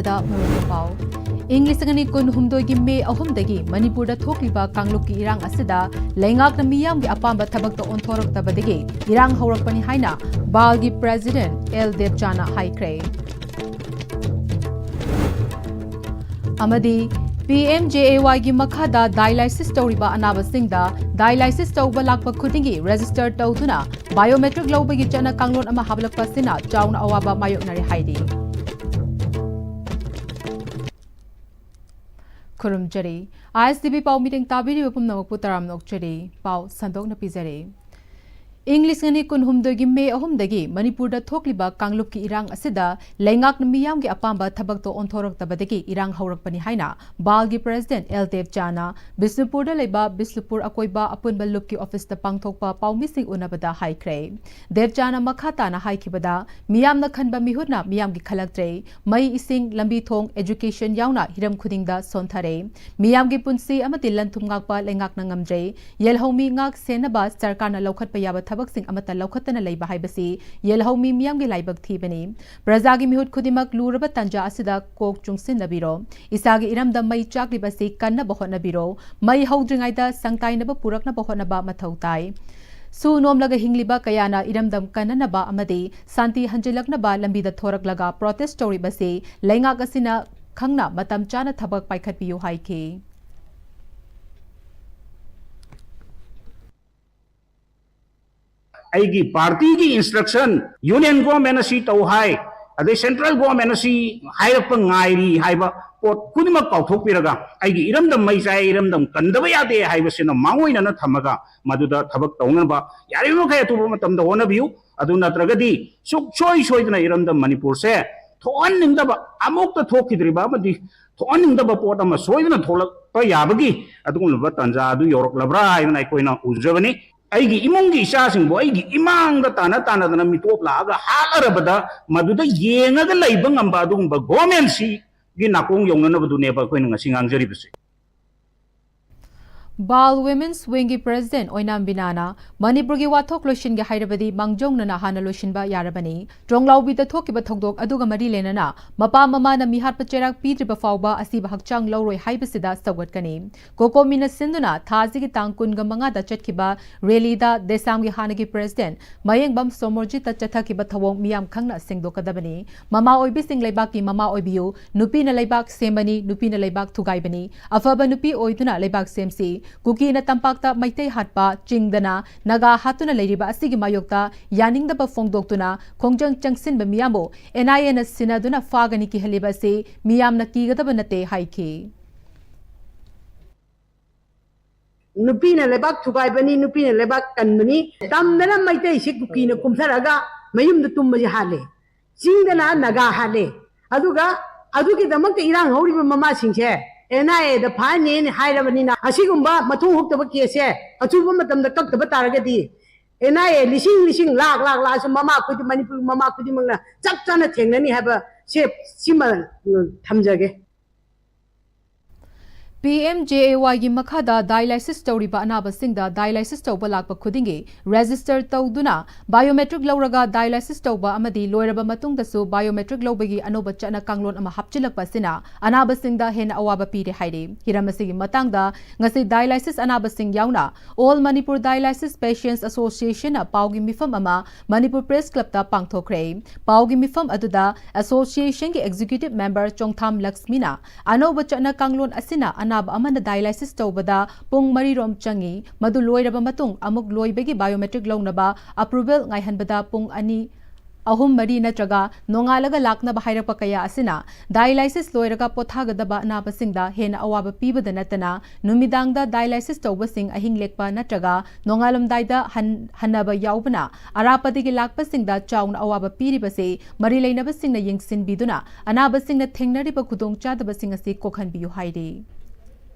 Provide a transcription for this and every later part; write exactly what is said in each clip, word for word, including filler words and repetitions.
ꯗ ꯃꯔꯨꯑꯣꯏꯕ ꯄꯥꯎ꯫ ꯏꯪ ꯂꯤꯁꯤꯡ ꯑꯅꯤ ꯀꯨꯟꯍꯨꯝꯗꯣꯏꯒꯤ ꯃꯦ ꯑꯍꯨꯝꯗꯒꯤ ꯃꯅꯤꯄꯨꯔꯗ ꯊꯣꯛꯂꯤꯕ ꯀꯥꯡꯂꯨꯞꯀꯤ ꯏꯔꯥꯡ ꯑꯁꯤꯗ ꯂꯩꯉꯥꯛꯅ ꯃꯤꯌꯥꯝꯒꯤ ꯑꯄꯥꯝꯕ ꯊꯕꯛꯇ ꯑꯣꯟꯊꯣꯔꯛꯇꯕꯗꯒꯤ ꯏꯔꯥꯡ ꯍꯧꯔꯛꯄꯅꯤ ꯍꯥꯏꯅ ꯕꯥꯜꯒꯤ ꯄ꯭ꯔꯦꯁꯤꯗꯦꯟꯠ ꯑꯦꯜ ꯗꯦꯕꯆꯥꯅ ꯍꯥꯏꯈ꯭ꯔꯦ꯫ ꯑꯃꯗꯤ ꯄꯤ ꯑꯦꯝ ꯖꯦ ꯑꯦ ꯋꯥꯏꯒꯤ ꯃꯈꯥꯗ ꯗꯥꯏꯂꯥꯏꯁꯤꯁ ꯇꯧꯔꯤꯕ ꯑꯅꯥꯕꯁꯤꯡꯗ ꯗꯥꯏꯂꯥꯏꯁꯤꯁ ꯇꯧꯕ ꯂꯥꯛꯄ ꯈꯨꯗꯤꯡꯒꯤ ꯔꯦꯖꯤꯁꯇꯔ ꯇꯧꯗꯨꯅ ꯕꯥꯏꯑꯣꯃꯦꯇ꯭ꯔꯤꯛ ꯂꯧꯕꯒꯤ ꯆꯠꯅ ꯀꯥꯡꯂꯣꯟ ꯑꯃ ꯍꯥꯞꯂꯛꯄ ꯑꯁꯤꯅ ꯆꯥꯎꯅ ꯑꯋꯥꯕ ꯃꯥꯌꯣꯛꯅꯔꯦ ꯍꯥꯏꯔꯤ꯫ ꯈꯨꯔꯨꯝꯖꯔꯤ꯫ ꯑꯥꯏ ꯑꯦꯁ ꯇꯤ ꯚꯤ ꯄꯥꯎ ꯃꯤꯠꯌꯦꯡ ꯇꯥꯕꯤꯔꯤꯕ ꯄꯨꯝꯅꯃꯛꯄꯨ ꯇꯔꯥꯝꯅ ꯑꯣꯛꯆꯔꯤ꯫ ꯄꯥꯎ ꯁꯟꯗꯣꯛꯅ ꯄꯤꯖꯔꯤ꯫ ꯏꯪ ꯂꯤꯁꯤꯡ ꯑꯅꯤ ꯀꯨꯟꯍꯨꯝꯗꯣꯏꯒꯤ ꯃꯦ ꯑꯍꯨꯝꯗꯒꯤ ꯃꯅꯤꯄꯨꯔꯗ ꯊꯣꯛꯂꯤꯕ ꯀꯥꯡꯂꯨꯞꯀꯤ ꯏꯔꯥꯡ ꯑꯁꯤꯗ ꯂꯩꯉꯥꯛꯅ ꯃꯤꯌꯥꯝꯒꯤ ꯑꯄꯥꯝꯕ ꯊꯕꯛꯇꯣ ꯑꯣꯟꯊꯣꯔꯛꯇꯕꯗꯒꯤ ꯏꯔꯥꯡ ꯍꯧꯔꯛꯄꯅꯤ ꯍꯥꯏꯅ ꯕꯥꯜꯒꯤ ꯄ꯭ꯔꯦꯁꯤꯗꯦꯟꯠ ꯑꯦꯜ ꯗꯦꯕꯆꯥꯅ ꯕꯤꯁꯅꯨꯄꯨꯔꯗ ꯂꯩꯕ ꯕꯤꯁꯅꯨꯄꯨꯔ ꯑꯀꯣꯏꯕ ꯑꯄꯨꯟꯕ ꯂꯨꯞꯀꯤ ꯑꯣꯐꯤꯁꯇ ꯄꯥꯡꯊꯣꯛꯄ ꯄꯥꯎꯃꯤꯁꯤꯡ ꯎꯅꯕꯗ ꯍꯥꯏꯈ꯭ꯔꯦ꯫ ꯗꯦꯕꯆꯥꯅ ꯃꯈꯥ ꯇꯥꯅ ꯍꯥꯏꯈꯤꯕꯗ, ꯃꯤꯌꯥꯝꯅ ꯈꯟꯕ ꯃꯤꯍꯨꯠꯅ ꯃꯤꯌꯥꯝꯒꯤ ꯈꯜꯂꯛꯇ꯭ꯔꯦ꯫ ꯃꯩ, ꯏꯁꯤꯡ, ꯂꯝꯕꯤ ꯊꯣꯡ, education ꯌꯥꯎꯅ ꯍꯤꯔꯝ ꯈꯨꯗꯤꯡꯗ ꯁꯣꯟꯊꯔꯦ꯫ ꯃꯤꯌꯥꯝꯒꯤ ꯄꯨꯟꯁꯤ ꯑꯃꯗꯤ ꯂꯟ ꯊꯨꯝ ꯉꯥꯛꯄ ꯂꯩꯉꯥꯛꯅ ꯉꯝꯗ꯭ꯔꯦ꯫ ꯌꯦꯜꯍꯧꯃꯤ ꯉꯥꯛ ꯁꯦꯟꯅꯕ ꯁꯔꯀꯥꯔꯅ ꯂꯧꯈꯠꯄ ꯌꯥꯕ ꯊꯕꯛꯁꯤꯡ ꯑꯃꯠꯇ ꯂꯧꯈꯠꯇꯅ ꯂꯩꯕ ꯍꯥꯏꯕꯁꯤ ꯌꯦꯜꯍꯧꯃꯤ ꯃꯤꯌꯥꯝꯒꯤ ꯂꯥꯏꯕꯛ ꯊꯤꯕꯅꯤ꯫ ꯄ꯭ꯔꯖꯥꯒꯤ ꯃꯤꯍꯨꯠ ꯈꯨꯗꯤꯡꯃꯛ ꯂꯨꯔꯕ ꯇꯥꯟꯖꯥ ꯑꯁꯤꯗ ꯀꯣꯛ ꯆꯨꯡꯁꯤꯟꯅꯕꯤꯔꯣ꯫ ꯏꯁꯥꯒꯤ ꯏꯔꯝꯗꯝ ꯃꯩ ꯆꯥꯛꯂꯤꯕ ꯑꯁꯤ ꯀꯟꯅꯕ ꯍꯣꯠꯅꯕꯤꯔꯣ꯫ ꯃꯩ ꯍꯧꯗ꯭ꯔꯤꯉꯩꯗ ꯁꯪꯇꯥꯏꯅꯕ ꯄꯨꯔꯛꯅꯕ ꯍꯣꯠꯅꯕ ꯃꯊꯧ ꯇꯥꯏ꯫ ꯁꯨ ꯅꯣꯝꯂꯒ ꯍꯤꯡꯂꯤꯕ ꯀꯌꯥꯅ ꯏꯔꯝꯗꯝ ꯀꯟꯅꯅꯕ ꯑꯃꯗꯤ ꯁꯥꯟꯇꯤ ꯍꯟꯖꯤꯜꯂꯛꯅꯕ ꯂꯝꯕꯤꯗ ꯊꯣꯔꯛꯂꯒ protest ꯇꯧꯔꯤꯕꯁꯤ ꯂꯩꯉꯥꯛ ꯑꯁꯤꯅ ꯈꯪꯅ ꯃꯇꯝ ꯆꯥꯅ ꯊꯕꯛ ꯄꯥꯏꯈꯠꯄꯤꯌꯨ ꯍꯥꯏꯈꯤ꯫ ꯑꯩꯒꯤ party ꯒꯤ instruction, union government ꯅ ꯁꯤ ꯇꯧ ꯍꯥꯏ, ꯑꯗꯩ central government ꯅ ꯁꯤ ꯍꯥꯏꯔꯛꯄ ꯉꯥꯏꯔꯤ ꯍꯥꯏꯕ ꯄꯣꯠ ꯈꯨꯗꯤꯡꯃꯛ ꯀꯥꯎꯊꯣꯛꯄꯤꯔꯒ, ꯑꯩꯒꯤ ꯏꯔꯝꯗꯝ ꯃꯩ ꯆꯥꯏ, ꯏꯔꯝꯗꯝ ꯀꯟꯗꯕ ꯌꯥꯗꯦ ꯍꯥꯏꯕꯁꯤꯅ ꯃꯥꯡꯑꯣꯏꯅꯅ ꯊꯝꯃꯒ, ꯃꯗꯨꯗ ꯊꯕꯛ ꯇꯧꯅꯕ ꯌꯥꯔꯤꯕ ꯃꯈꯩ ꯑꯇꯣꯞꯄ ꯃꯇꯝꯗ ꯍꯣꯠꯅꯕꯤꯌꯨ꯫ ꯑꯗꯨ ꯅꯠꯇ꯭ꯔꯒꯗꯤ ꯁꯨꯡꯁꯣꯏ ꯁꯣꯏꯗꯅ ꯏꯔꯝꯗꯝ ꯃꯅꯤꯄꯨꯔꯁꯦ ꯊꯣꯛꯍꯟꯅꯤꯡꯗꯕ, ꯑꯃꯨꯛꯇ ꯊꯣꯛꯈꯤꯗ꯭ꯔꯤꯕ ꯑꯃꯗꯤ ꯊꯣꯛꯍꯟꯅꯤꯡꯗꯕ ꯄꯣꯠ ꯑꯃ ꯁꯣꯏꯗꯅ ꯊꯣꯛꯂꯛꯄ ꯌꯥꯕꯒꯤ ꯑꯗꯨꯒꯨꯝꯂꯕ ꯇꯥꯟꯖꯥ ꯑꯗꯨ ꯌꯧꯔꯛꯂꯕ꯭ꯔꯥ ꯍꯥꯏꯗꯅ ꯑꯩꯈꯣꯏꯅ ꯎꯖꯕꯅꯤ꯫ ꯑꯩꯒꯤ ꯏꯃꯨꯡꯒꯤ ꯏꯆꯥꯁꯤꯡꯕꯨ ꯑꯩꯒꯤ ꯏꯃꯥꯡꯗ ꯇꯥꯟꯅ ꯇꯥꯟꯅꯗꯅ ꯃꯤꯇꯣꯞ ꯂꯥꯛꯑꯒ ꯍꯥꯠꯂꯔꯕꯗ, ꯃꯗꯨꯗ ꯌꯦꯡꯉꯒ ꯂꯩꯕ ꯉꯝꯕ ꯑꯗꯨꯒꯨꯝꯕ government ꯁꯤꯒꯤ ꯅꯥꯀꯣꯡ ꯌꯧꯅꯅꯕꯗꯨꯅꯦꯕ ꯑꯩꯈꯣꯏꯅ ꯉꯁꯤ ꯉꯥꯡꯖꯔꯤꯕꯁꯦ꯫ ꯕꯥꯜ ꯋꯤꯃꯦꯟꯁ ꯋꯤꯡꯒꯤ ꯄ꯭ꯔꯦꯁꯤꯗꯦꯟꯠ ꯑꯣꯏꯅꯥꯝ ꯕꯤꯅꯥꯅ ꯃꯅꯤꯄꯨꯔꯒꯤ ꯋꯥꯊꯣꯛ ꯂꯣꯏꯁꯤꯟꯒꯦ ꯍꯥꯏꯔꯕꯗꯤ ꯃꯥꯡꯖꯧꯅꯅ ꯍꯥꯟꯅ ꯂꯣꯏꯁꯤꯟꯕ ꯌꯥꯔꯕꯅꯤ꯫ ꯇ꯭ꯔꯣꯡꯂꯥꯎꯕꯤꯗ ꯊꯣꯛꯈꯤꯕ ꯊꯧꯗꯣꯛ ꯑꯗꯨꯒ ꯃꯔꯤ ꯂꯩꯅꯅ ꯃꯄꯥ ꯃꯃꯥꯅ ꯃꯤꯍꯥꯠꯄ ꯆꯩꯔꯥꯛ ꯄꯤꯗ꯭ꯔꯤꯕ ꯐꯥꯎꯕ ꯑꯁꯤꯕ ꯍꯛꯆꯥꯡ ꯂꯧꯔꯣꯏ ꯍꯥꯏꯕꯁꯤꯗ ꯁꯧꯒꯠꯀꯅꯤ꯫ ꯀꯣꯀꯣꯃꯤꯅ ꯁꯤꯟꯗꯨꯅ ꯊꯥ ꯑꯁꯤꯒꯤ ꯇꯥꯡ ꯀꯨꯟꯒ ꯃꯉꯥꯗ ꯆꯠꯈꯤꯕ ꯔꯦꯂꯤꯗ ꯗꯦꯁꯥꯝꯒꯤ ꯍꯥꯟꯅꯒꯤ ꯄ꯭ꯔꯦꯁꯤꯗꯦꯟꯠ ꯃꯌꯦꯡꯕꯝ ꯁꯣꯃꯣꯔꯖꯤꯠꯇ ꯆꯠꯊꯈꯤꯕ ꯊꯧꯑꯣꯡ ꯃꯤꯌꯥꯝ ꯈꯪꯅ ꯁꯦꯡꯗꯣꯛꯀꯗꯕꯅꯤ꯫ ꯃꯃꯥ ꯑꯣꯏꯕꯤꯁꯤꯡ ꯂꯩꯕꯥꯛꯀꯤ ꯃꯃꯥ ꯑꯣꯏꯕꯤꯌꯨ, ꯅꯨꯄꯤꯅ ꯂꯩꯕꯥꯛ ꯁꯦꯝꯕꯅꯤ, ꯅꯨꯄꯤꯅ ꯂꯩꯕꯥꯛ ꯊꯨꯒꯥꯏꯕꯅꯤ, ꯑꯐꯕ ꯅꯨꯄꯤ ꯑꯣꯏꯗꯨꯅ ꯂꯩꯕꯥꯛ ꯁꯦꯝꯁꯤ꯫ ꯀꯨꯀꯤꯅ ꯇꯝꯄꯥꯛꯇ ꯃꯩꯇꯩ ꯍꯥꯠꯄ, ꯆꯤꯡꯗꯅ ꯅꯥꯒꯥ ꯍꯥꯠꯇꯨꯅ ꯂꯩꯔꯤꯕ ꯑꯁꯤꯒꯤ ꯃꯥꯌꯣꯛꯇ ꯌꯥꯅꯤꯡꯗꯕ ꯐꯣꯡꯗꯣꯛꯇꯨꯅ ꯈꯣꯡꯖꯪ ꯆꯪꯁꯤꯟꯕ ꯃꯤꯌꯥꯝꯕꯨ ꯑꯦꯟ ꯑꯥꯏ ꯑꯦꯅ ꯁꯤꯟꯅꯗꯨꯅ ꯐꯥꯒꯅꯤ ꯀꯤꯍꯜꯂꯤꯕ ꯑꯁꯤ ꯃꯤꯌꯥꯝꯅ ꯀꯤꯒꯗꯕ ꯅꯠꯇꯦ ꯍꯥꯏꯈꯤ꯫ ꯅꯨꯄꯤꯅ ꯂꯩꯕꯥꯛ ꯊꯨꯒꯥꯏꯕꯅꯤ, ꯅꯨꯄꯤꯅ ꯂꯩꯕꯥꯛ ꯀꯟꯕꯅꯤ꯫ ꯇꯝꯗꯅ ꯃꯩꯇꯩꯁꯤ ꯀꯨꯀꯤꯅ ꯀꯨꯝꯊꯔꯒ ꯃꯌꯨꯝꯗ ꯇꯨꯝꯕꯁꯦ ꯍꯥꯠꯂꯦ, ꯆꯤꯡꯗꯅ ꯅꯥꯒꯥ ꯍꯥꯠꯂꯦ꯫ ꯑꯗꯨꯒ ꯑꯗꯨꯒꯤꯗꯃꯛꯇ ꯏꯔꯥꯡ ꯍꯧꯔꯤꯕ ꯃꯃꯥꯁꯤꯡꯁꯦ ꯑꯦꯟ ꯑꯥꯏ ꯑꯦꯗ ꯐꯥꯍꯟꯅꯦꯅ ꯍꯥꯏꯔꯕꯅꯤꯅ, ꯑꯁꯤꯒꯨꯝꯕ ꯃꯊꯣꯡ ꯍꯨꯛꯇꯕ ꯀꯦꯁꯁꯦ ꯑꯆꯨꯝꯕ ꯃꯇꯝꯗ ꯀꯛꯇꯕ ꯇꯥꯔꯒꯗꯤ ꯑꯦꯟ ꯑꯥꯏ ꯑꯦ ꯂꯤꯁꯤꯡ ꯂꯤꯁꯤꯡ, ꯂꯥꯛ ꯂꯥꯛ ꯂꯥꯛꯑꯁꯨ ꯃꯃꯥ ꯈꯨꯗꯤꯡ, ꯃꯅꯤꯄꯨꯔꯒꯤ ꯃꯃꯥ ꯈꯨꯗꯤꯡꯃꯛꯅ ꯆꯞ ꯆꯥꯅ ꯊꯦꯡꯅꯅꯤ ꯍꯥꯏꯕ ꯁꯦ, ꯁꯤꯃ ꯊꯝꯖꯒꯦ꯫ ꯄꯤ ꯑꯦꯝ ꯖꯦ ꯑꯦ ꯋꯥꯏꯒꯤ ꯃꯈꯥꯗ ꯗꯥꯏꯂꯥꯏꯁꯤꯁ ꯇꯧꯔꯤꯕ ꯑꯅꯥꯕꯁꯤꯡꯗ ꯗꯥꯏꯂꯥꯏꯁꯤꯁ ꯇꯧꯕ ꯂꯥꯛꯄ ꯈꯨꯗꯤꯡꯒꯤ ꯔꯦꯖꯤꯁꯇꯔ ꯇꯧꯗꯨꯅ ꯕꯥꯏꯑꯣꯃꯦꯇ꯭ꯔꯤꯛ ꯂꯧꯔꯒ ꯗꯥꯏꯂꯥꯏꯁꯤꯁ ꯇꯧꯕ ꯑꯃꯗꯤ ꯂꯣꯏꯔꯕ ꯃꯇꯨꯡꯗꯁꯨ ꯕꯥꯏꯑꯣꯃꯦꯇ꯭ꯔꯤꯛ ꯂꯧꯕꯒꯤ ꯑꯅꯧꯕ ꯆꯠꯅ ꯀꯥꯡꯂꯣꯟ ꯑꯃ ꯍꯥꯞꯆꯤꯜꯂꯛꯄ ꯑꯁꯤꯅ ꯑꯅꯥꯕꯁꯤꯡꯗ ꯍꯦꯟꯅ ꯑꯋꯥꯕ ꯄꯤꯔꯦ ꯍꯥꯏꯔꯤ꯫ ꯍꯤꯔꯝ ꯑꯁꯤꯒꯤ ꯃꯇꯥꯡꯗ ꯉꯁꯤ ꯗꯥꯏꯂꯥꯏꯁꯤꯁ ꯑꯅꯥꯕꯁꯤꯡ ꯌꯥꯎꯅ All Manipur Dialysis Patients Associationꯅ ꯄꯥꯎꯒꯤ ꯃꯤꯐꯝ ꯑꯃ ꯃꯅꯤꯄꯨꯔ ꯄ꯭ꯔꯦꯁ ꯀ꯭ꯂꯕꯇ ꯄꯥꯡꯊꯣꯛꯈ꯭ꯔꯦ꯫ ꯄꯥꯎꯒꯤ ꯃꯤꯐꯝ ꯑꯗꯨꯗ ꯑꯦꯁꯣꯁꯤꯌꯦꯁꯟꯒꯤ ꯑꯦꯛꯖꯤꯀ꯭ꯌꯨꯇꯤꯚ ꯃꯦꯝꯕꯔ ꯆꯣꯡꯊꯥꯝ ꯂꯛꯁꯃꯤꯅ ꯑꯅꯧꯕ ꯆꯠꯅ ꯀꯥꯡꯂꯣꯟ ꯑꯁꯤꯅ ꯑꯅꯥꯕ ꯑꯃꯅ ꯗꯥꯏꯂꯥꯏꯁꯤꯁ ꯇꯧꯕꯗ ꯄꯨꯡ ꯃꯔꯤꯔꯣꯝ ꯆꯪꯏ, ꯃꯗꯨ ꯂꯣꯏꯔꯕ ꯃꯇꯨꯡ ꯑꯃꯨꯛ ꯂꯣꯏꯕꯒꯤ ꯕꯥꯏꯑꯣꯃꯦꯇ꯭ꯔꯤꯛ ꯂꯧꯅꯕ ꯑꯦꯄ꯭ꯔꯨꯚꯦꯜ ꯉꯥꯏꯍꯟꯕꯗ ꯄꯨꯡ ꯑꯅꯤ, ꯑꯍꯨꯝ, ꯃꯔꯤ ꯅꯠꯇ꯭ꯔꯒ ꯅꯣꯡꯉꯥꯜꯂꯒ ꯂꯥꯛꯅꯕ ꯍꯥꯏꯔꯛꯄ ꯀꯌꯥ ꯑꯁꯤꯅ ꯗꯥꯏꯂꯥꯏꯁꯤꯁ ꯂꯣꯏꯔꯒ ꯄꯣꯊꯥꯒꯗꯕ ꯑꯅꯥꯕꯁꯤꯡꯗ ꯍꯦꯟꯅ ꯑꯋꯥꯕ ꯄꯤꯕꯗ ꯅꯠꯇꯅ ꯅꯨꯃꯤꯗꯥꯡꯗ ꯗꯥꯏꯂꯥꯏꯁꯤꯁ ꯇꯧꯕꯁꯤꯡ ꯑꯍꯤꯡ ꯂꯦꯛꯄ ꯅꯠꯇ꯭ꯔꯒ ꯅꯣꯡꯉꯥꯜꯂꯝꯗꯥꯏꯗ ꯍꯟ-, ꯍꯟꯅꯕ ꯌꯥꯎꯕꯅ ꯑꯔꯥꯞꯄꯗꯒꯤ ꯂꯥꯛꯄꯁꯤꯡꯗ ꯆꯥꯎꯅ ꯑꯋꯥꯕ ꯄꯤꯔꯤꯕꯁꯤ ꯃꯔꯤ ꯂꯩꯅꯕꯁꯤꯡꯅ ꯌꯦꯡꯁꯤꯟꯕꯤꯗꯨꯅ ꯑꯅꯥꯕꯁꯤꯡꯅ ꯊꯦꯡꯅꯔꯤꯕ ꯈꯨꯗꯣꯡꯆꯥꯗꯕꯁꯤꯡ ꯑꯁꯤ ꯀꯣꯛꯍꯟꯕꯤꯌꯨ ꯍꯥꯏꯔꯤ꯫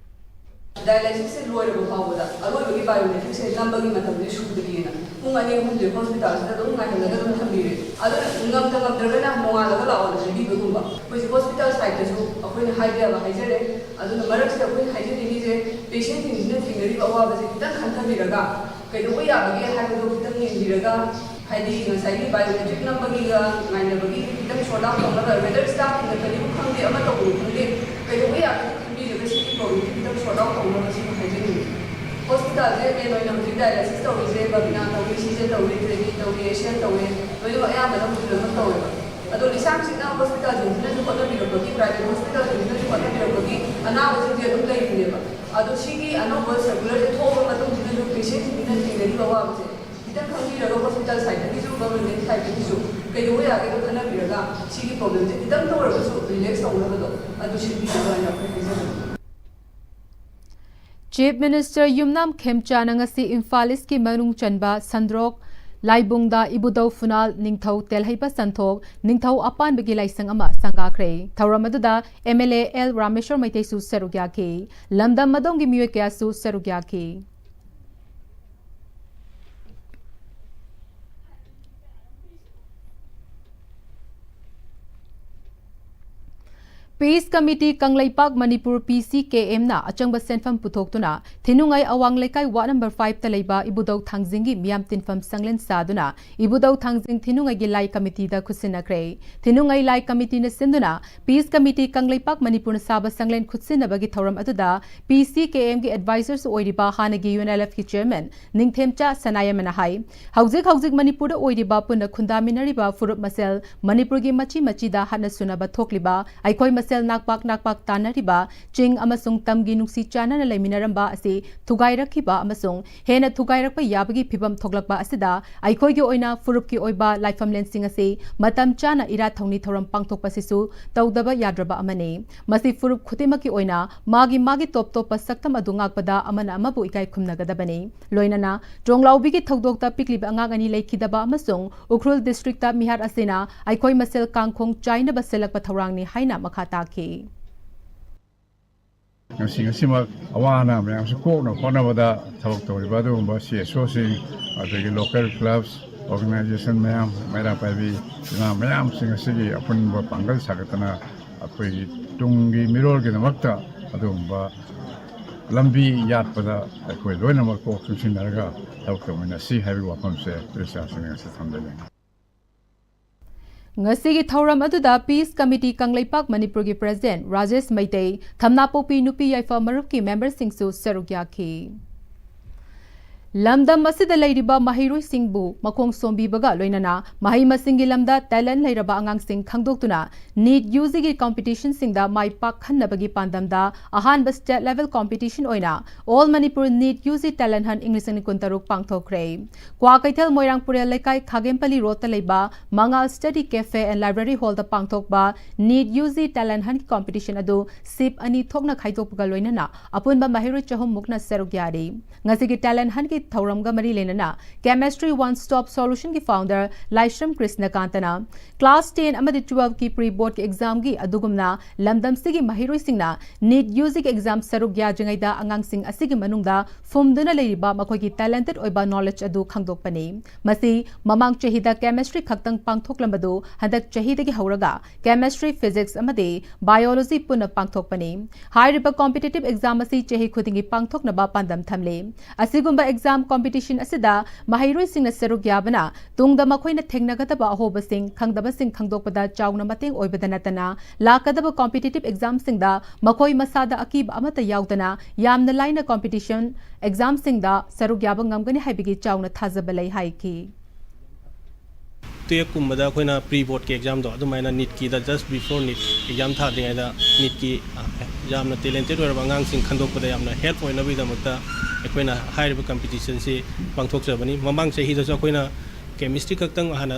ꯗꯥꯏꯂꯥꯏꯁꯤꯁꯁꯦ ꯂꯣꯏꯔꯕ ꯐꯥꯎꯕꯗ ꯑꯔꯣꯏꯕꯒꯤ ꯕꯥꯏꯑꯣꯃꯦꯇ꯭ꯔꯤꯛꯁꯦ ꯅꯝꯕꯒꯤ ꯃꯇꯝꯁꯦ ꯁꯨꯗ꯭ꯔꯤꯑꯅ ꯄꯨꯡ ꯑꯅꯤ ꯑꯍꯨꯝꯁꯦ ꯍꯣꯁꯄꯤꯇꯥꯜꯁꯤꯗ ꯑꯗꯨꯝ ꯉꯥꯏꯍꯜꯂꯒ ꯑꯗꯨꯝ ꯊꯝꯕꯤꯔꯦ꯫ ꯑꯗꯨꯅ ꯉꯝꯗ ꯉꯝꯗ꯭ꯔꯒꯅ ꯅꯣꯡꯉꯥꯜꯂꯒ ꯂꯥꯛꯑꯣꯅ ꯍꯥꯏꯕꯤꯕꯒꯨꯝꯕ꯫ ꯑꯩꯈꯣꯏꯁꯦ ꯍꯣꯁꯄꯤꯇꯥꯜ ꯁꯥꯏꯠꯇꯁꯨ ꯑꯩꯈꯣꯏꯅ ꯍꯥꯏꯕ ꯌꯥꯕ ꯍꯥꯏꯖꯔꯦ꯫ ꯑꯗꯨꯅ ꯃꯔꯛꯁꯤꯗ ꯑꯩꯈꯣꯏꯅ ꯍꯥꯏꯖꯅꯤꯡꯉꯤꯁꯦ ꯄꯦꯁꯦꯟꯁꯤꯡꯁꯤꯅ ꯊꯦꯡꯅꯔꯤꯕ ꯑꯋꯥꯕꯁꯦ ꯈꯤꯇꯪ ꯈꯟꯊꯕꯤꯔꯒ ꯀꯩꯗꯧꯕ ꯌꯥꯕꯒꯦ ꯍꯥꯏꯕꯗꯣ ꯈꯤꯇꯪ ꯌꯦꯡꯕꯤꯔꯒ, ꯍꯥꯏꯗꯤ ꯉꯁꯥꯏꯒꯤ ꯕꯥꯏꯑꯣꯃꯦꯇ꯭ꯔꯤꯛ ꯅꯝꯕꯒꯤꯒ ꯉꯥꯏꯅꯕꯒꯤ ꯈꯤꯇꯪ ꯁꯣꯔꯠ ꯑꯥꯎꯠ ꯇꯧꯅꯕ, ꯋꯦꯗꯔ ꯁ꯭ꯇꯥꯐꯁꯤꯡꯅ ꯀꯔꯤꯕꯨ ꯈꯪꯗꯦ, ꯑꯃ ꯇꯧꯕꯅꯤ ꯈꯪꯗꯦ, ꯀꯩꯗꯧꯕ ꯌꯥꯒꯦ ꯈꯟꯕꯤꯔꯒ ꯁꯤꯒꯤ ꯄ꯭ꯔꯣꯕ꯭ꯂꯦꯝꯁꯦ ꯈꯤꯇꯪ ꯁꯣꯔꯠ ꯑꯥꯎꯠ ꯇꯧꯅꯕ ꯁꯤꯁꯨ ꯍꯥꯏꯖꯅꯤꯡꯉꯤ꯫ ꯍꯣꯁꯄꯤꯇꯥꯜꯁꯦ ꯃꯦꯟ ꯑꯣꯏꯅ ꯍꯧꯖꯤꯛ ꯗꯥꯏꯂꯥꯏꯁꯤꯁ ꯇꯧꯔꯤꯁꯦ ꯕꯕꯤꯅꯥ ꯇꯧꯏ, ꯁꯤꯁꯦ ꯇꯧꯏ, ꯀ꯭ꯔꯦꯗꯤ ꯇꯧꯏ, ꯑꯦꯁꯤꯌꯥꯟ ꯇꯧꯏ, ꯂꯣꯏꯅꯃꯛ ꯑꯌꯥꯝꯕꯅ ꯍꯧꯖꯤꯛ ꯂꯣꯏꯅꯃꯛ ꯇꯧꯋꯦꯕ꯫ ꯑꯗꯣ ꯂꯤꯁꯥꯡ ꯁꯤꯠꯅ ꯍꯣꯁꯄꯤꯇꯥꯜꯁꯤꯡꯁꯤꯅꯁꯨ ꯍꯣꯠꯅꯕꯤꯔꯛꯄꯒꯤ, ꯄ꯭ꯔꯥꯏꯚꯦꯠ ꯍꯣꯁꯄꯤꯇꯥꯜꯁꯤꯡꯁꯤꯅꯁꯨ ꯍꯣꯠꯅꯕꯤꯔꯛꯄꯒꯤ ꯑꯅꯥꯕꯁꯤꯡꯁꯦ ꯑꯗꯨꯝ ꯂꯩꯔꯤꯅꯦꯕ꯫ ꯑꯗꯣ ꯁꯤꯒꯤ ꯑꯅꯧꯕ ꯁꯔꯀꯨꯂꯔꯁꯦ ꯊꯣꯛꯑꯕ ꯃꯇꯨꯡꯁꯤꯗꯁꯨ ꯄꯦꯁꯦꯟꯁꯤꯡꯁꯤꯅ ꯊꯦꯡꯅꯔꯤꯕ ꯑꯋꯥꯕꯁꯦ ꯈꯤꯇꯪ ꯈꯪꯕꯤꯔꯒ ꯍꯣꯁꯄꯤꯇꯥꯜ ꯁꯥꯏꯠꯇꯒꯤꯁꯨ ꯒꯚꯔꯟꯃꯦꯟ ꯁꯥꯏꯠꯇꯒꯤꯁꯨ ꯀꯩꯗꯧꯕ ꯌꯥꯒꯦꯗꯣ ꯈꯟꯅꯕꯤꯔꯒ ꯁꯤꯒꯤ ꯄ꯭ꯔꯣꯕ꯭ꯂꯦꯝꯁꯦ ꯈꯤꯇꯪꯇ ꯑꯣꯏꯔꯒꯁꯨ ꯔꯤꯂꯦꯛꯁ ꯇꯧꯅꯕꯗꯣ ꯑꯗꯨ ꯁꯤꯟꯕꯤꯅꯕ ꯍꯥꯏꯅ ꯑꯩꯈꯣꯏ ꯍꯥꯏꯖꯕꯅꯤ꯫ ꯆꯤꯐ ꯃꯤꯅꯤꯁꯇꯔ ꯌꯨꯝꯅꯥꯝ ꯈꯦꯝꯆꯥꯅ ꯉꯁꯤ ꯏꯝꯐꯥꯜ ꯏꯁꯀꯤ ꯃꯅꯨꯡ ꯆꯟꯕ ꯁꯟꯗ꯭ꯔꯣꯛ ꯂꯥꯏꯕꯨꯡꯗ ꯏꯕꯨꯙꯧ ꯐꯨꯅꯥꯜ ꯅꯤꯡꯊꯧ ꯇꯦꯜꯍꯩꯕ ꯁꯟꯊꯣꯛ ꯅꯤꯡꯊꯧ ꯑꯄꯥꯟꯕꯒꯤ ꯂꯥꯏꯁꯪ ꯑꯃ ꯁꯪꯒꯥꯈ꯭ꯔꯦ꯫ ꯊꯧꯔꯝ ꯑꯗꯨꯗ M L A L Rameshwor ꯃꯩꯇꯩꯁꯨ ꯁꯔꯨꯛ ꯌꯥꯈꯤ꯫ ꯂꯝꯗꯝ ꯑꯗꯣꯝꯒꯤ ꯃꯤꯑꯣꯏ ꯀꯌꯥꯁꯨ ꯁꯔꯨꯛ ꯌꯥꯈꯤ꯫ ꯄꯤꯁ ꯀꯃꯤꯇꯤ ꯀꯪꯂꯩꯄꯥꯛ ꯃꯅꯤꯄꯨꯔ ꯄꯤ ꯁꯤ ꯀꯦ ꯑꯦꯝꯅ ꯑꯆꯪꯕ ꯁꯦꯟꯐꯝ ꯄꯨꯊꯣꯛꯇꯨꯅ ꯊꯤꯅꯨꯡꯉꯩ ꯑꯋꯥꯡ ꯂꯩꯀꯥꯏ ꯋꯥꯔꯗ ꯅꯝꯕꯔ ꯐꯥꯏꯚꯇ ꯂꯩꯕ ꯏꯕꯨꯙꯧ ꯊꯥꯡꯖꯤꯡꯒꯤ ꯃꯤꯌꯥꯝ ꯇꯤꯟꯐꯝ ꯁꯪꯂꯦꯟ ꯁꯥꯗꯨꯅ ꯏꯕꯨꯙꯧ ꯊꯥꯡꯖꯤꯡ ꯊꯤꯅꯨꯡꯉꯩꯒꯤ ꯂꯥꯏ ꯀꯃꯤꯇꯤꯗ ꯈꯨꯠꯁꯤꯟꯅꯈ꯭ꯔꯦ꯫ ꯊꯤꯅꯨꯡꯉꯩ ꯂꯥꯏ ꯀꯃꯤꯇꯤꯅ ꯁꯤꯟꯗꯨꯅ ꯄꯤꯁ ꯀꯃꯤꯇꯤ ꯀꯪꯂꯩꯄꯥꯛ ꯃꯅꯤꯄꯨꯔꯅ ꯁꯥꯕ ꯁꯪꯂꯦꯟ ꯈꯨꯠꯁꯤꯟꯅꯕꯒꯤ ꯊꯧꯔꯝ ꯑꯗꯨꯗ ꯄꯤ ꯁꯤ ꯀꯦ ꯑꯦꯝꯒꯤ ꯑꯦꯗꯚꯥꯏꯖꯔꯁꯨ ꯑꯣꯏꯔꯤꯕ ꯍꯥꯟꯅꯒꯤ ꯌꯨ ꯑꯦꯟ ꯑꯦꯜ ꯑꯦꯐꯀꯤ ꯆꯤꯌꯔꯃꯦꯟ ꯅꯤꯡꯊꯦꯝꯆꯥ ꯁꯅꯥꯌꯥꯝꯅ ꯍꯥꯏ, ꯍꯧꯖꯤꯛ ꯍꯧꯖꯤꯛ ꯃꯅꯤꯄꯨꯔꯗ ꯑꯣꯏꯔꯤꯕ ꯄꯨꯟꯅ ꯈꯨꯟꯗꯥꯃꯤꯟꯅꯔꯤꯕ ꯐꯨꯔꯨꯞ ꯃꯁꯦꯜ ꯃꯅꯤꯄꯨꯔꯒꯤ ꯃꯆꯤ ꯃꯆꯤꯗ ꯍꯥꯠꯅ ꯁꯨꯅꯕ ꯊꯣꯛꯂꯤꯕ, ꯑꯩꯈꯣꯏ ꯃꯁꯦꯜ ꯅꯥꯛꯄꯥꯛ ꯅꯥꯛꯄꯥꯛ ꯇꯥꯟꯅꯔꯤꯕ, ꯆꯤꯡ ꯑꯃꯁꯨꯡ ꯇꯝꯒꯤ ꯅꯨꯡꯁꯤ ꯆꯥꯟꯅꯅ ꯂꯩꯃꯤꯟꯅꯔꯝꯕ ꯑꯁꯤ ꯊꯨꯒꯥꯏꯔꯛꯈꯤꯕ ꯑꯃꯁꯨꯡ ꯍꯦꯟꯅ ꯊꯨꯒꯥꯏꯔꯛꯄ ꯌꯥꯕꯒꯤ ꯐꯤꯚꯝ ꯊꯣꯛꯂꯛꯄ ꯑꯁꯤꯗ ꯑꯩꯈꯣꯏꯒꯤ ꯑꯣꯏꯅ ꯐꯨꯔꯨꯞꯀꯤ ꯑꯣꯏꯕ ꯂꯥꯏꯐꯝꯂꯦꯟꯁꯤꯡ ꯑꯁꯤ ꯃꯇꯝ ꯆꯥꯅ ꯏꯔꯥꯠ ꯊꯧꯅꯤ ꯊꯧꯔꯝ ꯄꯥꯡꯊꯣꯛꯄ ꯑꯁꯤꯁꯨ ꯇꯧꯗꯕ ꯌꯥꯗ꯭ꯔꯕ ꯑꯃꯅꯤ꯫ ꯃꯁꯤ ꯐꯨꯔꯨꯞ ꯈꯨꯗꯤꯡꯃꯛꯀꯤ ꯑꯣꯏꯅ ꯃꯥꯒꯤ ꯃꯥꯒꯤ ꯇꯣꯞ ꯇꯣꯞꯄ ꯁꯛꯇꯝ ꯑꯗꯨ ꯉꯥꯛꯄꯗ ꯑꯃꯅ ꯑꯃꯕꯨ ꯏꯀꯥꯏ ꯈꯨꯝꯅꯒꯗꯕꯅꯤ꯫ ꯂꯣꯏꯅꯅ ꯆꯣꯡꯂꯥꯎꯕꯤꯒꯤ ꯊꯧꯗꯣꯛꯇ ꯄꯤꯛꯂꯤꯕ ꯑꯉꯥꯡ ꯑꯅꯤ ꯂꯩꯈꯤꯗꯕ ꯑꯃꯁꯨꯡ ꯎꯈ꯭ꯔꯨꯜ ꯗꯤꯁꯇ꯭ꯔꯤꯛꯇ ꯃꯤꯍꯥꯠ ꯑꯁꯤꯅ ꯑꯩꯈꯣꯏ ꯃꯁꯦꯜ ꯀꯥꯡꯈꯣꯡ ꯆꯥꯏꯅꯕ ꯁꯤꯜꯂꯛꯄ ꯊꯧꯔꯥꯡꯅꯤ ꯍꯥꯏꯅ ꯃꯈꯥ ꯇꯥꯈꯤ꯫ ꯉꯁꯤ ꯉꯁꯤꯃꯛ ꯑꯋꯥ ꯑꯅꯥ ꯃꯌꯥꯝꯁꯨ ꯀꯣꯛꯅ ꯍꯣꯠꯅꯕꯗ ꯊꯕꯛ ꯇꯧꯔꯤꯕ ꯑꯗꯨꯒꯨꯝꯕ ꯁꯤ ꯑꯦꯁ ꯑꯣꯁꯤꯡ, ꯑꯗꯒꯤ ꯂꯣꯀꯦꯜ ꯀ꯭ꯂꯕꯁ, ꯑꯣꯔꯒꯅꯥꯏꯖꯦꯁꯟ ꯃꯌꯥꯝ, ꯃꯩꯔꯥ ꯄꯥꯏꯕꯤ ꯏꯃꯥ ꯃꯌꯥꯝꯁꯤꯡ ꯑꯁꯤꯒꯤ ꯑꯄꯨꯟꯕ ꯄꯥꯡꯒꯜ ꯁꯥꯒꯠꯇꯅ ꯑꯩꯈꯣꯏꯒꯤ ꯇꯨꯡꯒꯤ ꯃꯤꯔꯣꯜꯒꯤꯗꯃꯛꯇ ꯑꯗꯨꯒꯨꯝꯕ ꯂꯝꯕꯤ ꯌꯥꯠꯄꯗ ꯑꯩꯈꯣꯏ ꯂꯣꯏꯅꯃꯛ ꯀꯣꯛ ꯆꯨꯡꯁꯤꯟꯅꯔꯒ ꯊꯕꯛ ꯇꯧꯃꯤꯟꯅꯁꯤ ꯍꯥꯏꯕꯒꯤ ꯋꯥꯐꯝꯁꯦ ꯏꯆꯥꯁꯤꯡ ꯉꯁꯤ ꯊꯝꯖꯅꯤꯡꯏ꯫ ꯉꯁꯤꯒꯤ ꯊꯧꯔꯝ ꯑꯗꯨꯗ Peace Committee ꯀꯪꯂꯩꯄꯥꯛ ꯃꯅꯤꯄꯨꯔꯒꯤ President ꯔꯥꯖꯦꯁ ꯃꯩꯇꯩ, ꯊꯝꯅꯥꯄꯣꯛꯄꯤ ꯅꯨꯄꯤ ꯌꯥꯏꯐ ꯃꯔꯨꯞꯀꯤ memberꯁꯤꯡꯁꯨ ꯁꯔꯨꯛ ꯌꯥꯈꯤ꯫ ꯂꯝꯗꯝ ꯑꯁꯤꯗ ꯂꯩꯔꯤꯕ ꯃꯍꯩꯔꯣꯏꯁꯤꯡꯕꯨ ꯃꯈꯣꯡ ꯁꯣꯝꯕꯤꯕꯒ ꯂꯣꯏꯅꯅ ꯃꯍꯩ ꯃꯁꯤꯡꯒꯤ ꯂꯝꯗ talent ꯂꯩꯔꯕ ꯑꯉꯥꯡꯁꯤꯡ ꯈꯪꯗꯣꯛꯇꯨꯅ NEET UGꯒꯤ competitionꯁꯤꯡꯗ ꯃꯥꯏ ꯄꯥꯛꯍꯟꯅꯕꯒꯤ ꯄꯥꯟꯗꯝꯗ ꯑꯍꯥꯟꯕ state level competition ꯑꯣꯏꯅ All Manipur NEET UG Talent Hunt ꯏꯪ ꯂꯤꯁꯤꯡ ꯑꯅꯤ ꯀꯨꯟꯇꯔꯨꯛ ꯄꯥꯡꯊꯣꯛꯈ꯭ꯔꯦ꯫ ꯀ꯭ꯋꯥꯀꯩꯊꯦꯜ ꯃꯣꯏꯔꯥꯡ ꯄꯨꯔꯦꯜ ꯂꯩꯀꯥꯏ ꯈꯥꯒꯦꯝꯄꯜꯂꯤ roadꯇ ꯂꯩꯕ ꯃꯉꯥꯜ Study Cafe and Library Hallꯗ ꯄꯥꯡꯊꯣꯛꯄ NEET UG Talent Hunt competition ꯑꯗꯨ ꯁꯤꯞ ꯑꯅꯤ ꯊꯣꯛꯅ ꯈꯥꯏꯗꯣꯛꯄꯒ ꯂꯣꯏꯅꯅ ꯑꯄꯨꯟꯕ ꯃꯍꯩꯔꯣꯏ ꯆꯍꯨꯝ ꯃꯨꯛꯅ ꯁꯔꯨꯛ ꯌꯥꯔꯤ꯫ ꯉꯁꯤꯒꯤ Talent Huntꯀꯤ ꯊꯧꯔꯝꯒ ꯃꯔꯤ ꯂꯩꯅꯅ Chemistry One Stop Solutionꯒꯤ founder ꯂꯥꯏꯁ꯭ꯔꯝ ꯀ꯭ꯔꯤꯁꯅꯀꯥꯟꯇꯅ class ten ꯑꯃꯗꯤ twelveꯀꯤ pre boardꯀꯤ examꯒꯤ ꯑꯗꯨꯒꯨꯝꯅ ꯂꯝꯗꯝꯁꯤꯒꯤ ꯃꯍꯩꯔꯣꯏꯁꯤꯡꯅ NEET UGꯒꯤ exam ꯁꯔꯨꯛ ꯌꯥꯗ꯭ꯔꯤꯉꯩꯗ ꯑꯉꯥꯡꯁꯤꯡ ꯑꯁꯤꯒꯤ ꯃꯅꯨꯡꯗ ꯐꯨꯝꯗꯨꯅ ꯂꯩꯔꯤꯕ ꯃꯈꯣꯏꯒꯤ talented ꯑꯣꯏꯕ knowledge ꯑꯗꯨ ꯈꯪꯗꯣꯛꯄꯅꯤ꯫ ꯃꯁꯤ ꯃꯃꯥꯡ ꯆꯍꯤꯗ Chemistry ꯈꯛꯇꯪ ꯄꯥꯡꯊꯣꯛꯂꯝꯕꯗꯨ ꯍꯟꯗꯛ ꯆꯍꯤꯗꯒꯤ ꯍꯧꯔꯒ Chemistry, Physics ꯑꯃꯗꯤ Biology ꯄꯨꯟꯅ ꯄꯥꯡꯊꯣꯛꯄꯅꯤ꯫ ꯍꯥꯏꯔꯤꯕ competitive exam ꯑꯁꯤ ꯆꯍꯤ ꯈꯨꯗꯤꯡꯒꯤ ꯄꯥꯡꯊꯣꯛꯅꯕ ꯄꯥꯟꯗꯝ ꯊꯝꯂꯤ꯫ ꯑꯁꯤꯒꯨꯝꯕ exam competition ꯑꯁꯤꯗ ꯃꯍꯩꯔꯣꯏꯁꯤꯡꯅ ꯁꯔꯨꯛ ꯌꯥꯕꯅ ꯇꯨꯡꯗ ꯃꯈꯣꯏꯅ ꯊꯦꯡꯅꯒꯗꯕ ꯑꯍꯣꯕꯁꯤꯡ, ꯈꯪꯗꯕꯁꯤꯡ ꯈꯪꯗꯣꯛꯄꯗ ꯆꯥꯎꯅ ꯃꯇꯦꯡ ꯑꯣꯏꯕꯗ ꯅꯠꯇꯅ, ꯂꯥꯛꯀꯗꯕ competitive examꯁꯤꯡꯗ ꯃꯈꯣꯏ ꯃꯁꯥꯗ ꯑꯀꯤꯕ ꯑꯃꯠꯇ ꯌꯥꯎꯗꯅ ꯌꯥꯝꯅ ꯂꯥꯏꯅ competition examꯁꯤꯡꯗ ꯁꯔꯨꯛ ꯌꯥꯕ ꯉꯝꯒꯅꯤ ꯍꯥꯏꯕꯒꯤ ꯆꯥꯎꯅ ꯊꯥꯖꯕ ꯂꯩ ꯍꯥꯏꯈꯤ꯫ twelveꯀꯨꯝꯕꯗ ꯑꯩꯈꯣꯏꯅ pre boardꯀꯤ examꯗꯣ ꯑꯗꯨꯃꯥꯏꯅ NEETꯀꯤꯗ just before NEET exam ꯊꯥꯗ꯭ꯔꯤꯉꯩꯗ NEETꯀꯤ ꯌꯥꯝꯅ talented ꯑꯣꯏꯔꯕ ꯑꯉꯥꯡꯁꯤꯡ ꯈꯟꯗꯣꯛꯄꯗ ꯌꯥꯝꯅ help ꯑꯣꯏꯅꯕꯒꯤꯗꯃꯛꯇ ꯑꯩꯈꯣꯏꯅ ꯍꯥꯏꯔꯤꯕ competitionꯁꯤ ꯄꯥꯡꯊꯣꯛꯆꯕꯅꯤ꯫ ꯃꯃꯥꯡ ꯆꯍꯤꯗꯁꯨ ꯑꯩꯈꯣꯏꯅ Chemistry ꯈꯛꯇꯪ ꯍꯥꯟꯅ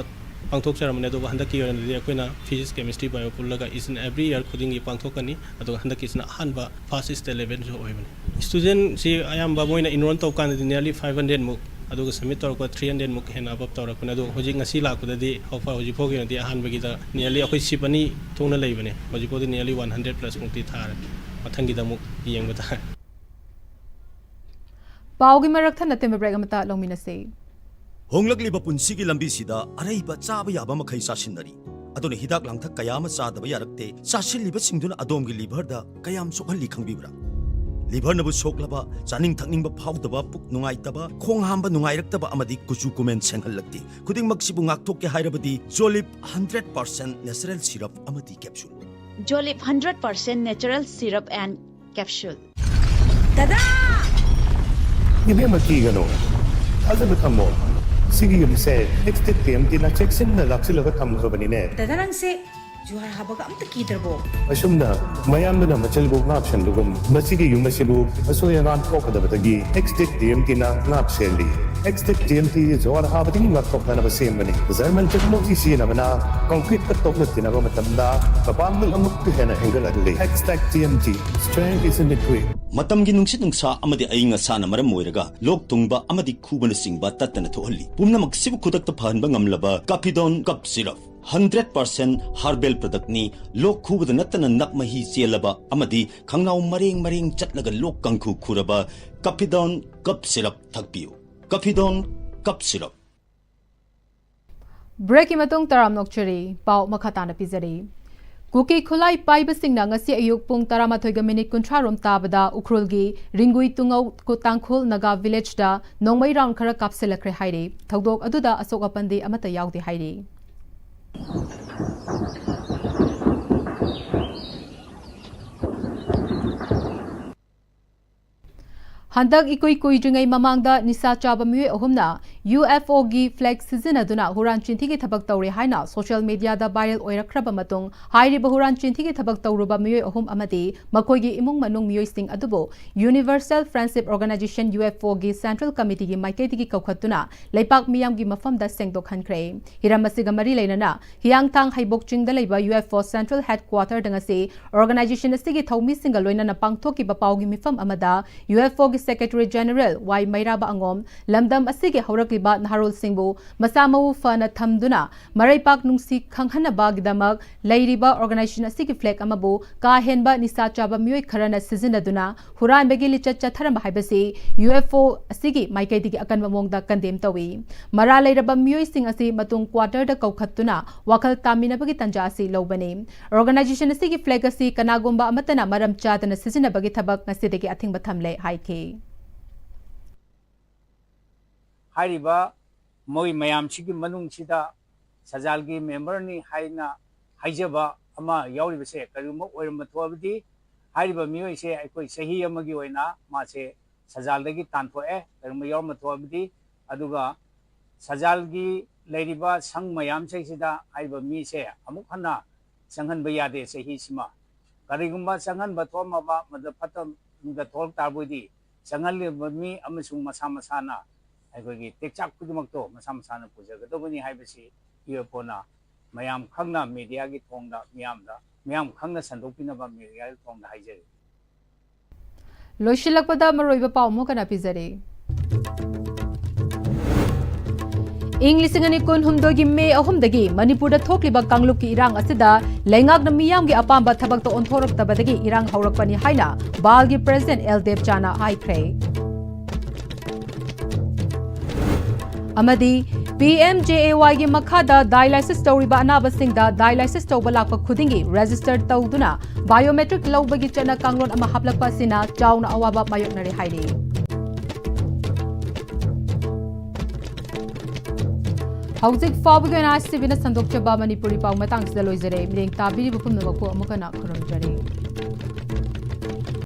ꯄꯥꯡꯊꯣꯛꯆꯔꯝꯕꯅꯤ, ꯑꯗꯨꯒ ꯍꯟꯗꯛꯀꯤ ꯑꯣꯏꯅꯗꯤ ꯑꯩꯈꯣꯏꯅ Physics, Chemistry, Bio ꯄꯨꯜꯂꯒ each and every year ꯈꯨꯗꯤꯡꯒꯤ ꯄꯥꯡꯊꯣꯛꯀꯅꯤ꯫ ꯑꯗꯨꯒ ꯍꯟꯗꯛꯀꯤꯁꯤꯅ ꯑꯍꯥꯟꯕ first state levelꯁꯨ ꯑꯣꯏꯕꯅꯤ꯫ Studentꯁꯤ ꯑꯌꯥꯝꯕ ꯃꯣꯏꯅ enroll ꯇꯧꯕ ꯀꯥꯟꯗꯗꯤ nearly five hundred ꯃꯨꯛ, ꯑꯗꯨꯒ submit ꯇꯧꯔꯛꯄ three hundred ꯃꯨꯛ ꯍꯦꯟꯅ above ꯇꯧꯔꯛꯄꯅꯤ꯫ ꯑꯗꯣ ꯍꯧꯖꯤꯛ ꯉꯁꯤ ꯂꯥꯛꯄꯗꯗꯤ ꯍꯧꯐ-, ꯍꯧꯖꯤꯛ ꯐꯥꯎꯒꯤ ꯑꯣꯏꯅꯗꯤ ꯑꯍꯥꯟꯕꯒꯤꯗ nearly ꯑꯩꯈꯣꯏ ꯁꯤꯞ ꯑꯅꯤ ꯊꯣꯛꯅ ꯂꯩꯕꯅꯦ꯫ ꯍꯧꯖꯤꯛ ꯐꯥꯎꯗꯤ nearly one hundred plus ꯃꯨꯛꯇꯤ ꯊꯥꯔꯦ꯫ ꯃꯊꯪꯒꯤꯗ ꯑꯃꯨꯛ ꯌꯦꯡꯕ ꯇꯥꯔꯦ꯫ ꯄꯥꯎꯒꯤ ꯃꯔꯛ ꯊꯠꯅ ꯇꯦꯟꯕ break ꯑꯃꯇ ꯂꯧꯃꯤꯟꯅꯁꯤ꯫ ꯍꯣꯡꯂꯛꯂꯤꯕ ꯄꯨꯟꯁꯤꯒꯤ ꯂꯝꯕꯤꯁꯤꯗ ꯑꯔꯩꯕ ꯆꯥꯕ ꯌꯥꯕ ꯃꯈꯩ ꯆꯥꯁꯤꯟꯅꯔꯤ꯫ ꯑꯗꯨꯅ ꯍꯤꯗꯥꯛ ꯂꯥꯡꯊꯛ ꯀꯌꯥ ꯑꯃ ꯆꯥꯗꯕ ꯌꯥꯔꯛꯇꯦ꯫ ꯆꯥꯁꯤꯜꯂꯤꯕꯁꯤꯡꯗꯨꯅ ꯑꯗꯣꯝꯒꯤ liverꯗ ꯀꯌꯥꯝ ꯁꯣꯛꯍꯜꯂꯤ ꯈꯪꯕꯤꯕ꯭ꯔꯥ? ꯂꯤꯚꯔꯅꯕꯨ ꯁꯣꯛꯂꯕ, ꯆꯥꯅꯤꯡ ꯊꯛꯅꯤꯡꯕ ꯐꯥꯎꯗꯕ, ꯄꯨꯛ ꯅꯨꯡꯉꯥꯏꯇꯕ, ꯈꯣꯡ ꯍꯥꯝꯕ ꯅꯨꯡꯉꯥꯏꯔꯛꯇꯕ ꯑꯃꯗꯤ ꯀꯨꯆꯨ ꯀꯨꯃꯦꯟ ꯁꯦꯡꯍꯜꯂꯛꯇꯦ꯫ ꯈꯨꯗꯤꯡꯃꯛꯁꯤꯕꯨ ꯉꯥꯛꯊꯣꯛꯀꯦ ꯍꯥꯏꯔꯕꯗꯤ ꯖꯣꯂꯤꯞ ꯍꯟꯗ꯭ꯔꯦꯠ ꯄꯥꯔꯁꯦꯟ ꯅꯦꯆꯔꯦꯜ ꯁꯤꯔꯞ ꯑꯃꯗꯤ capsule. Jolip hundred percent natural syrup and capsule. ꯗꯗꯥ! ꯏꯕꯦꯝꯃ, ꯀꯤꯒꯅꯨ, ꯊꯥꯖꯕ ꯊꯝꯃꯣ꯫ ꯁꯤꯒꯤ ꯌꯨꯝꯁꯦ ꯑꯦꯛꯁꯇꯦꯛ ꯇꯤ ꯑꯦꯝ ꯇꯤꯅ ꯆꯦꯛꯁꯤꯟꯅ ꯂꯥꯛꯁꯤꯜꯂꯒ ꯊꯝꯈ꯭ꯔꯕꯅꯤꯅꯦ꯫ ꯗꯗꯥ, ꯅꯪꯁꯦ ꯖꯨꯍꯥꯔ ꯍꯥꯕꯒ ꯑꯝꯇ ꯀꯤꯗ꯭ꯔꯕꯣ? ꯑꯁꯨꯝꯅ ꯃꯌꯥꯝꯗꯨꯅ ꯃꯆꯜꯕꯨ ꯉꯥꯛ ꯁꯦꯟꯕꯒꯨꯝ, ꯃꯁꯤꯒꯤ ꯌꯨꯝ ꯑꯁꯤꯕꯨ ꯑꯁꯣꯏ ꯑꯉꯥꯝ ꯊꯣꯛꯀꯗꯕꯗꯒꯤ ꯑꯦꯛꯁꯇꯦꯛ ꯇꯤ ꯑꯦꯝ ꯇꯤꯅ ꯉꯥꯛ ꯁꯦꯜꯂꯤ꯫ ꯑꯦꯛꯁꯇꯦꯛ ꯇꯤ ꯑꯦꯝ ꯇꯤ ꯖꯨꯍꯥꯔ ꯍꯥꯕꯗꯒꯤ ꯉꯥꯛꯊꯣꯛꯅꯅꯕ ꯁꯦꯝꯕꯅꯤ꯫ ꯖꯔꯃꯟ ꯇꯦꯛꯅꯣꯂꯣꯖꯤ ꯁꯤꯖꯤꯟꯅꯕꯅ ꯀꯪꯀ꯭ꯔꯤꯠꯀ ꯇꯣꯛꯅ ꯇꯤꯟꯅꯕ ꯃꯇꯝꯗ ꯃꯄꯥꯡꯒꯜ ꯑꯃꯨꯛꯀ ꯍꯦꯟꯅ ꯍꯦꯟꯒꯠꯍꯜꯂꯤ꯫ Extech T M T, strength is in the grit. ꯃꯇꯝꯒꯤ ꯅꯨꯡꯁꯤꯠ ꯅꯨꯡꯁꯥ ꯑꯃꯗꯤ ꯑꯏꯪ ꯑꯁꯥꯅ ꯃꯔꯝ ꯑꯣꯏꯔꯒ ꯂꯣꯛ ꯊꯨꯡꯕ ꯑꯃꯗꯤ ꯈꯨꯕꯅꯆꯤꯡꯕ ꯇꯠꯇꯅ ꯊꯣꯛꯍꯜꯂꯤ꯫ ꯄꯨꯝꯅꯃꯛꯁꯤꯕꯨ ꯈꯨꯗꯛꯇ ꯐꯍꯟꯕ ꯉꯝꯂꯕ ꯀꯥꯐꯤꯗꯣꯟ cough syrup. Hundred percent herbal ꯄ꯭ꯔꯗꯛꯅꯤ꯫ ꯂꯣꯛ ꯈꯨꯕꯗ ꯅꯠꯇꯅ ꯅꯞ ꯃꯍꯤ ꯆꯦꯜꯂꯕ ꯑꯃꯗꯤ ꯈꯪꯅꯥꯎ ꯃꯔꯦꯡ ꯃꯔꯦꯡ ꯆꯠꯂꯒ ꯂꯣꯛ ꯀꯥꯡꯈꯨ ꯈꯨꯔꯕ ꯀꯥꯐꯤꯗꯣꯟ ꯀꯞ ꯁꯤꯔꯞ ꯊꯛꯄꯤꯌꯨ꯫ ꯀꯥꯐꯤꯗꯣꯟ cough syrup. ꯕ꯭ꯔꯦꯛꯀꯤ ꯃꯇꯨꯡ ꯇꯔꯥꯝꯅ ꯑꯣꯛꯆꯔꯤ꯫ ꯄꯥꯎ ꯃꯈꯥ ꯇꯥꯅ ꯄꯤꯖꯔꯤ꯫ ꯀꯨꯀꯤ ꯈꯨꯠꯂꯥꯏ ꯄꯥꯏꯕꯁꯤꯡꯅ ꯉꯁꯤ ꯑꯌꯨꯛ ꯄꯨꯡ ꯇꯔꯥꯃꯥꯊꯣꯏꯒ ꯃꯤꯅꯤꯠ ꯀꯨꯟꯊ꯭ꯔꯥ ꯔꯣꯝ ꯇꯥꯕꯗ ꯎꯈ꯭ꯔꯨꯜꯒꯤ ꯔꯤꯡꯒꯨꯏ ꯇꯨꯡꯉꯧ ꯀꯨ-, ꯇꯥꯡꯈꯨꯜ ꯅꯥꯒꯥ ꯚꯤꯂꯦꯖꯇ ꯅꯣꯡꯃꯩ ꯔꯥꯎꯟ ꯈꯔ ꯀꯥꯞꯁꯤꯜꯂꯛꯈ꯭ꯔꯦ ꯍꯥꯏꯔꯤ꯫ ꯊꯧꯗꯣꯛ ꯑꯗꯨꯗ ꯑꯁꯣꯛ ꯑꯄꯟꯗꯤ ꯑꯃꯠꯇ ꯌꯥꯎꯗꯦ ꯍꯥꯏꯔꯤ꯫ ꯍꯟꯗꯛ ꯏꯀꯨꯏ ꯀꯨꯏꯗ꯭ꯔꯤꯉꯩ ꯃꯃꯥꯡꯗ ꯅꯤꯁꯥ ꯆꯥꯕ ꯃꯤꯑꯣꯏ ꯑꯍꯨꯝꯅ ꯌꯨ ꯑꯦꯐ ꯑꯣꯒꯤ ꯐ꯭ꯂꯦꯒ ꯁꯤꯖꯤꯟꯅꯗꯨꯅ ꯍꯨꯔꯥꯟ ꯆꯤꯟꯊꯤꯒꯤ ꯊꯕꯛ ꯇꯧꯔꯦ ꯍꯥꯏꯅ ꯁꯣꯁꯤꯌꯦꯜ ꯃꯤꯗꯤꯌꯥꯗ ꯚꯥꯏꯔꯦꯜ ꯑꯣꯏꯔꯛꯈ꯭ꯔꯕ ꯃꯇꯨꯡ, ꯍꯥꯏꯔꯤꯕ ꯍꯨꯔꯥꯟ ꯆꯤꯟꯊꯤꯒꯤ ꯊꯕꯛ ꯇꯧꯔꯨꯕ ꯃꯤꯑꯣꯏ ꯑꯍꯨꯝ ꯑꯃꯗꯤ ꯃꯈꯣꯏꯒꯤ ꯏꯃꯨꯡ ꯃꯅꯨꯡ ꯃꯤꯑꯣꯏꯁꯤꯡ ꯑꯗꯨꯕꯨ Universal Friendship Organisation, U F ꯑꯣꯒꯤ ꯁꯦꯟꯇ꯭ꯔꯦꯜ ꯀꯃꯤꯇꯤꯒꯤ ꯃꯥꯏꯀꯩꯗꯒꯤ ꯀꯧꯈꯠꯇꯨꯅ ꯂꯩꯄꯥꯛ ꯃꯤꯌꯥꯝꯒꯤ ꯃꯐꯝꯗ ꯁꯦꯡꯗꯣꯛꯍꯟꯈ꯭ꯔꯦ꯫ ꯍꯤꯔꯝ ꯑꯁꯤꯒ ꯃꯔꯤ ꯂꯩꯅꯅ ꯍꯤꯌꯥꯡꯊꯥꯡ ꯍꯩꯕꯣꯛ ꯆꯤꯡꯗ ꯂꯩꯕ ꯌꯨ ꯑꯦꯐ ꯑꯣ ꯁꯦꯟꯇ꯭ꯔꯦꯜ ꯍꯦꯗꯀ꯭ꯋꯥꯇꯔꯗ ꯉꯁꯤ ꯑꯣꯔꯒꯅꯥꯏꯖꯦꯁꯟ ꯑꯁꯤꯒꯤ ꯊꯧꯃꯤꯁꯤꯡꯒ ꯂꯣꯏꯅꯅ ꯄꯥꯡꯊꯣꯛꯈꯤꯕ ꯄꯥꯎꯒꯤ ꯃꯤꯐꯝ ꯑꯃꯗ ꯌꯨ ꯑꯦꯐ ꯑꯣꯒꯤ Secretary General ꯋꯥꯏ ꯃꯩꯔꯥꯕ ꯑꯉꯣꯝ, ꯂꯝꯗꯝ ꯑꯁꯤꯒꯤ ꯍꯧꯔꯛꯂꯤꯕ ꯅꯍꯥꯔꯣꯜꯁꯤꯡꯕꯨ ꯃꯁꯥ ꯃꯎ ꯐꯅ ꯊꯝꯗꯨꯅ ꯃꯔꯩꯄꯥꯛ ꯅꯨꯡꯁꯤ ꯈꯪꯍꯟꯅꯕꯒꯤꯗꯃꯛ ꯂꯩꯔꯤꯕ organization ꯑꯁꯤꯒꯤ flag ꯑꯃꯕꯨ ꯀꯥ ꯍꯦꯟꯕ ꯅꯤꯁꯥ ꯆꯥꯕ ꯃꯤꯑꯣꯏ ꯈꯔꯅ ꯁꯤꯖꯤꯟꯅꯗꯨꯅ ꯍꯨꯔꯥꯟꯕꯒꯤ ꯂꯤꯆꯠ ꯆꯠꯊꯔꯝꯕ ꯍꯥꯏꯕꯁꯤ U F O ꯑꯁꯤꯒꯤ ꯃꯥꯏꯀꯩꯗꯒꯤ ꯑꯀꯟꯕ ꯃꯑꯣꯡꯗ condemn ꯇꯧꯏ꯫ ꯃꯔꯥꯜ ꯂꯩꯔꯕ ꯃꯤꯑꯣꯏꯁꯤꯡ ꯑꯁꯤ ꯃꯇꯨꯡ quarter ꯗ ꯀꯧꯈꯠꯇꯨꯅ ꯋꯥꯈꯜ ꯇꯥꯃꯤꯟꯅꯕꯒꯤ ꯇꯥꯟꯖꯥ ꯑꯁꯤ ꯂꯧꯕꯅꯤ꯫ Organization ꯑꯁꯤꯒꯤ flag ꯑꯁꯤ ꯀꯅꯥꯒꯨꯝꯕ ꯑꯃꯠꯇꯅ ꯃꯔꯝ ꯆꯥꯗꯅ ꯁꯤꯖꯤꯟꯅꯕꯒꯤ ꯊꯕꯛ ꯉꯁꯤꯗꯒꯤ ꯑꯊꯤꯡꯕ ꯊꯝꯂꯦ ꯍꯥꯏꯈꯤ꯫ ꯍꯥꯏꯔꯤꯕ ꯃꯣꯏ ꯃꯌꯥꯝꯁꯤꯒꯤ ꯃꯅꯨꯡꯁꯤꯗ ꯁꯖꯥꯜꯒꯤ member ꯅꯤ ꯍꯥꯏꯅ ꯍꯥꯏꯖꯕ ꯑꯃ ꯌꯥꯎꯔꯤꯕꯁꯦ ꯀꯔꯤꯒꯨꯝꯕ ꯑꯣꯏꯔꯝꯕ ꯊꯣꯛꯑꯕꯗꯤ, ꯍꯥꯏꯔꯤꯕ ꯃꯤꯑꯣꯏꯁꯦ ꯑꯩꯈꯣꯏ ꯆꯍꯤ ꯑꯃꯒꯤ ꯑꯣꯏꯅ ꯃꯥꯁꯦ ꯁꯖꯥꯜꯗꯒꯤ ꯇꯥꯟꯊꯣꯛꯑꯦ, ꯀꯔꯤꯒꯨꯝꯕ ꯌꯥꯎꯔꯝꯕ ꯊꯣꯛꯑꯕꯗꯤ꯫ ꯑꯗꯨꯒ ꯁꯖꯥꯜꯒꯤ ꯂꯩꯔꯤꯕ ꯁꯪ ꯃꯌꯥꯝꯁꯤꯡꯁꯤꯗ ꯍꯥꯏꯔꯤꯕ ꯃꯤꯁꯦ ꯑꯃꯨꯛ ꯍꯟꯅ ꯆꯪꯍꯟꯕ ꯌꯥꯗꯦ ꯆꯍꯤꯁꯤꯃ꯫ ꯀꯔꯤꯒꯨꯝꯕ ꯆꯪꯍꯟꯕ ꯊꯣꯛꯑꯝꯃꯕ, ꯃꯗꯨ ꯐꯠꯇ ꯅꯨꯡꯗ ꯊꯣꯛꯂꯛ ꯇꯥꯔꯕꯗꯤ, ꯆꯪꯍꯜꯂꯤꯕ ꯃꯤ ꯑꯃꯁꯨꯡ ꯃꯁꯥ ꯃꯁꯥꯅ ꯑꯩꯈꯣꯏꯒꯤ ꯇꯦꯛꯆꯥꯛ ꯈꯨꯗꯤꯡꯃꯛꯇꯣ ꯃꯁꯥ ꯃꯁꯥꯅ ꯄꯨꯖꯒꯗꯕꯅꯤ ꯍꯥꯏꯕꯁꯤ U F O ꯅ ꯃꯌꯥꯝ ꯈꯪꯅ media ꯒꯤ ꯊꯣꯡꯗ ꯃꯤꯌꯥꯝꯗ, ꯃꯤꯌꯥꯝ ꯈꯪꯅ ꯁꯟꯗꯣꯛꯄꯤꯅꯕ media ꯒꯤ ꯊꯣꯡꯗ ꯍꯥꯏꯖꯔꯤ꯫ ꯂꯣꯏꯁꯤꯜꯂꯛꯄꯗ ꯃꯔꯨꯑꯣꯏꯕ ꯄꯥꯎ ꯑꯃꯨꯛ ꯍꯟꯅ ꯄꯤꯖꯔꯤ꯫ ꯏꯪ ꯂꯤꯁꯤꯡ ꯑꯅꯤ ꯀꯨꯟꯍꯨꯝꯗꯣꯏꯒꯤ ꯃꯦ ꯑꯍꯨꯝꯗꯒꯤ ꯃꯅꯤꯄꯨꯔꯗ ꯊꯣꯛꯂꯤꯕ ꯀꯥꯡꯂꯨꯞꯀꯤ ꯏꯔꯥꯡ ꯑꯁꯤꯗ ꯂꯩꯉꯥꯛꯅ ꯃꯤꯌꯥꯝꯒꯤ ꯑꯄꯥꯝꯕ ꯊꯕꯛꯇ ꯑꯣꯟꯊꯣꯔꯛꯇꯕꯗꯒꯤ ꯏꯔꯥꯡ ꯍꯧꯔꯛꯄꯅꯤ ꯍꯥꯏꯅ ꯕꯥꯜꯒꯤ president ꯑꯦꯜ ꯗꯦꯕꯆꯥꯅ ꯍꯥꯏꯈ꯭ꯔꯦ꯫ ꯑꯃꯗꯤ P M J A Y ꯒꯤ ꯃꯈꯥꯗ dialysis ꯇꯧꯔꯤꯕ ꯑꯅꯥꯕꯁꯤꯡꯗ dialysis ꯇꯧꯕ ꯂꯥꯛꯄ ꯈꯨꯗꯤꯡꯒꯤ register ꯇꯧꯗꯨꯅ biometric ꯂꯧꯕꯒꯤ ꯆꯠꯅ ꯀꯥꯡꯂꯣꯟ ꯑꯃ ꯍꯥꯞꯂꯛꯄ ꯑꯁꯤꯅ ꯆꯥꯎꯅ ꯑꯋꯥꯕ ꯃꯥꯌꯣꯛꯅꯔꯦ ꯍꯥꯏꯔꯤ꯫ ꯍꯧꯖꯤꯛ ꯐꯥꯎꯕꯒꯤ ꯑꯣꯏꯅ ꯁꯤꯕꯤꯅ ꯁꯟꯗꯣꯛꯆꯕ ꯃꯅꯤꯄꯨꯔꯤ ꯄꯥꯎ ꯃꯇꯥꯡꯁꯤꯗ ꯂꯣꯏꯖꯔꯦ꯫ ꯃꯤꯠꯌꯦꯡ ꯇꯥꯕꯤꯔꯤꯕ ꯄꯨꯝꯅꯃꯛꯄꯨ ꯑꯃꯨꯛ ꯍꯟꯅ ꯈꯨꯔꯨꯝꯖꯔꯤ꯫